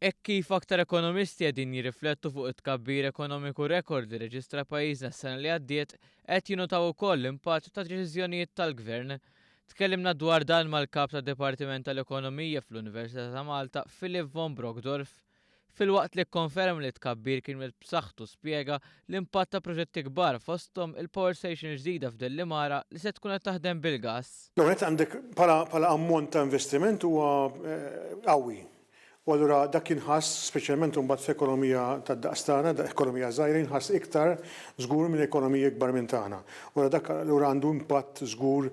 Hekk kif aktar ekonomisti qegħdin jirriflettu fuq it-tkabbir ekonomiku rekord li rreġistra pajjiżna s-sena li għaddiet, qed jinnutaw ukoll l-impatt ta' deċiżjonijiet tal-Gvern. Tkellimna dwar dan mal-Kap tad-Dipartiment tal-Ekonomija fl-Università ta' Malta, Philip von Brockdorff. Filwaqt li kkonferma li t-tkabbir kien wieħed b'saħħtu spjega l-impatt ta' proġetti kbar fosthom il-power station il-ġdida f'Dellimara li se tkun qed taħdem bil-gass. L-ewwel nett għandek bħala ammont ta' investiment huwa qawwi. U allura dak jinħass, speċjalment imbagħad f'ekonomija tad-daqs tagħna, ekonomija żgħira, jinħass iktar żgur minn ekonomiji ikbar minn tagħna. U allura dak allura għandu impatt żgur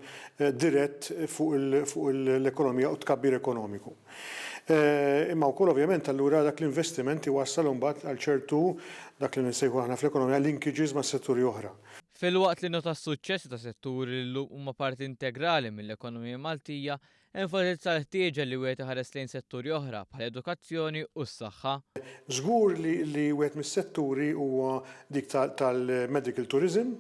dirett fuq l-ekonomija u t-tkabbir ekonomiku. Imma wkoll ovvjament allura dak l-investiment iwassal imbagħad għal ċertu, dak li nsejħu aħna fl-ekonomija, linkages ma' setturi oħra. Filwaqt li nnota s-suċċessi ta' setturi li llum huma parti integrali mill-ekonomija Maltija, Enfasizza l-ħtieġa li wieħed iħares lejn setturi oħra bħall-edukazzjoni u s-saħħa. Żgur li wieħed mis-setturi huwa dik tal-medical tourism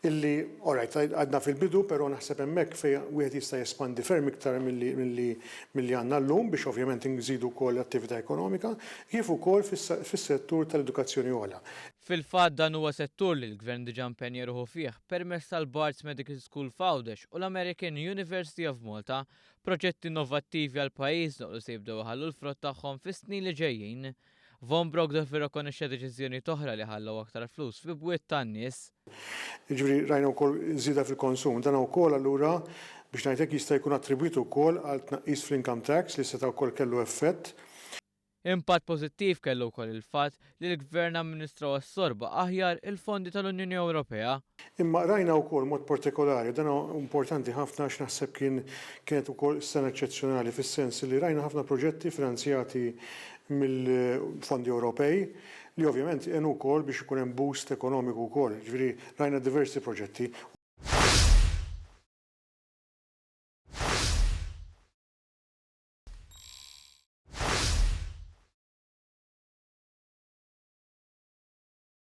illi, all right, għadna fil-bidu però naħseb hemmhekk fejn wieħed jista' jespandi ferm iktar milli milli għandna llum biex ovvjament inżidu wkoll l-attività ekonomika, kif ukoll fis-settur tal-edukazzjoni ogħla. Fil-fatt dan huwa settur li l-Gvern diġà impenja ruħu fih permezz tal-Barts Medical School f'Għawdex u l-American University of Malta, proġetti innovattivi għal pajjiżna u li se jibdew iħallu l-frott tagħhom fis-snin li ġejjin. Von Brockdorff irrikonoxxa deċiżjonijiet oħra li ħallew aktar flus fi bwiet tan-nies. Jiġifieri rajna wkoll żieda fil-konsum. Dan wkoll allura biex ngħid hekk jista' jkun attribwit ukoll għal tnaqqis fl-income tax li seta' wkoll kellu effett. Impatt pożittiv kellu wkoll il-fatt li l-Gvern amministra u assorba aħjar il-fondi tal-Unjoni Ewropea. Imma rajna wkoll mod partikolari, u dan huwa importanti ħafna għax naħseb kien kienet ukoll sena eċċezzjonali fis-sens li rajna ħafna proġetti finanzjati mill-fondi Ewropej li ovvjament għenu wkoll biex ikun hemm boost ekonomiku wkoll. Jiġifieri rajna diversi proġetti.